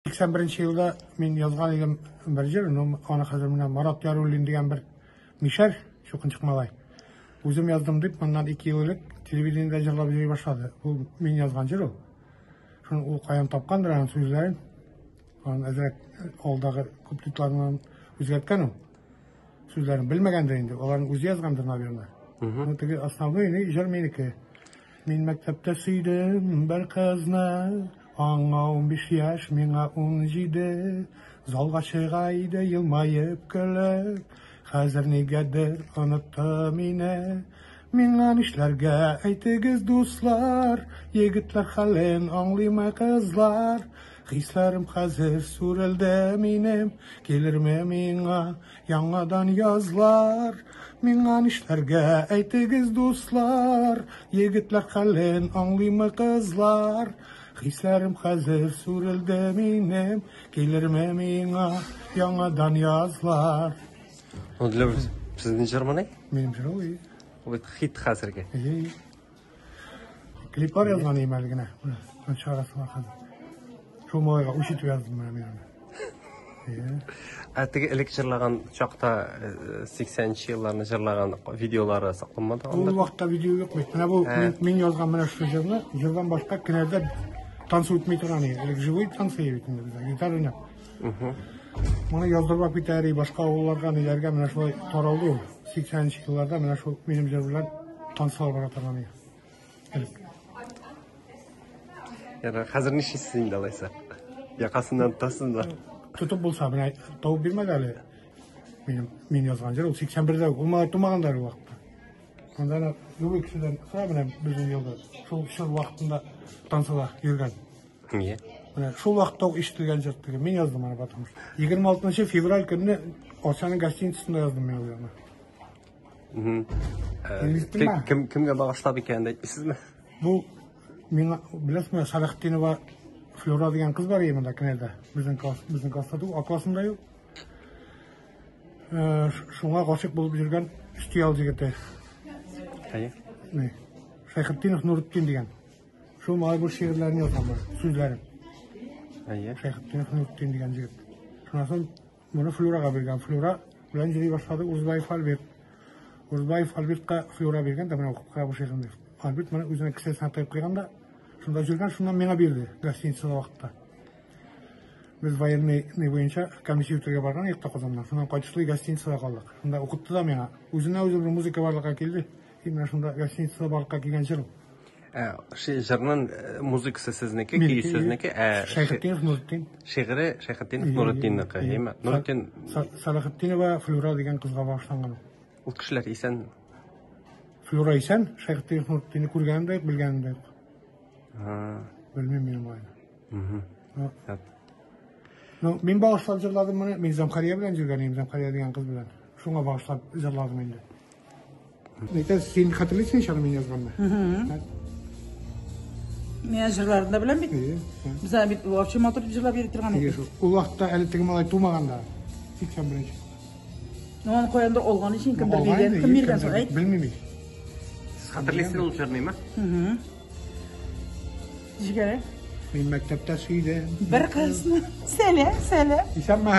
81 елда мин язган идем бер җыр, но аны хәзер менә Марат Яруллин дигән бер мишәр, чукынчык малай. Үзем яздым дип, моннан 2 ел элек телевидениедә җырлап йөри башлады. Ул мин язган җыр ул. Шуны ул каян тапкандыр аның сүзләрен. Аның әзрәк алдагы куплетларын үзгәрткән ул. Сүзләрен белмәгәндер инде, аларны үзе язгандыр, наверное. Ну, теге основной җыр минеке. Мин мәктәптә сөйдем бер кызны, аңа 15 яшь, миңа 17. Залга чыга иде елмаеп көлеп, хәзер нигәдер онытты мине. Миңа нишләргә, әйтегез, дуслар, егетләр хәлен аңлыймы кызлар? Хисләрем хәзер сүрелде минем, килерме миңа яңадан язлар? Миңа нишләргә, әйтегез, дуслар, егетләр хәлен аңлыймы кызлар? Хисләрем хәзер сүрелде минем, килерме миңа яңадан язлар? Ул для сезнең җырмыни? Минем җыр ул. Ул бит хит хәзерге. Әйе. Клиплар язган идем әле генә. Менә чыгарасы бар хәзер. Шул малайга үч итеп яздым менә мин аны. Әйе. Ә теге элек җырлаган чакта 80-нче елларны җырлаган видеолары сакланмады Ул анда? вакытта видео юк бит. Менә бу мин язган менә шушы җырны, җырдан башка кенәрдә танцы үтми торган иде. Элек живой танцы бит инде бездә, гитара уйнап. Моны яздырып алып китәр, башка авылларга, ниләргә менә шулай таралды ул. 80-нче елларда менә шул минем җыр белән танцылар бара торган иде. Элек. Ярар, хәзер нишлисез инде алайса? Якасыннан тотасызмы? Тотып булса, менә табып бирмәде әле. Минем мин язган җыр ул 81-дә үк. Ул малай тумаган да ул вакытта. Анда ана любой кешедән сора, менә безнең елда шул чор вакытында танцыда йөргән. Нигә? Менә шул вакытта ук ишетелгән җыр теге. Мин яздым аны, потому что. 26 февраль көнне Арчаның гостиницасында яздым мин ул җырны. Белмисеңме? Кем кемгә багышлап икәнен әйтмисезме? Бу миңа, беләсезме, Салахтинова Флюра дигән кыз бар иде монда Кенәрдә. Безнең класс, безнең класста түгел, А классында юк. Шуңа гашыйк булып йөргән Өстиял егете. Әйе. Не? Шәйхетдинов Нуретдин дигән. Шул малай бу шигырьләрне язган бар, сүзләрен. Әйе. Шәйхетдинов Нуретдин дигән егет. Шуннан соң моны Флюрага биргән. Флюра белән йөри башлады Урзбаев Альберт. Урзбаев Альбертка Флюра биргән дә, менә укып кара бу шигырьне. Альберт моны үзенең кесәсенә тыгып куйган да, шунда йөргән, шуннан миңа бирде гостиницада вакытта. Без военный ни буенча комиссия үтәргә барган идек Казаннан. Шуннан кайтышлый гостиницада калдык. Шунда укытты да миңа. Үзенә үзе бер музыка барлыкка килде. И менә шунда гостиницада барлыкка килгән җыр ул. Ә, җырның музыкасы сезнеке, көе сезнеке, ә Шәйхетдинов Нуретдин. Шигыре Шәйхетдинов Нуретдиннеке, әйеме? Нуретдин Салахетдинова Флюра дигән кызга багышланган. Ул кешеләр исән. Флюра исән, Шәйхетдинов Нуретдинне күргәнем дә юк, белгәнем дә юк. Белмим мин аны. Ну, мин багышлап җырладым моны. Мин Замхария белән йөргән идем, Замхария дигән кыз белән. Шуңа багышлап җырладым инде. Әйтә, син хәтерлисең ич аны мин язганны? Мин җырларын да беләм бит. Без аны бит вообще матур дип җырлап йөри торган идек. Ул вакытта әле теге малай тумаган да. 81. Ну, аны каяндыр алган өчен кемдер биргән. Кем биргән соң, әйт? Белмим мин. Сез хәтерлисез ул җырнымы? Җигәрә. Мин мәктәптә сөйдем. Бер кызны. Сәлам, сәлам. Исәнме?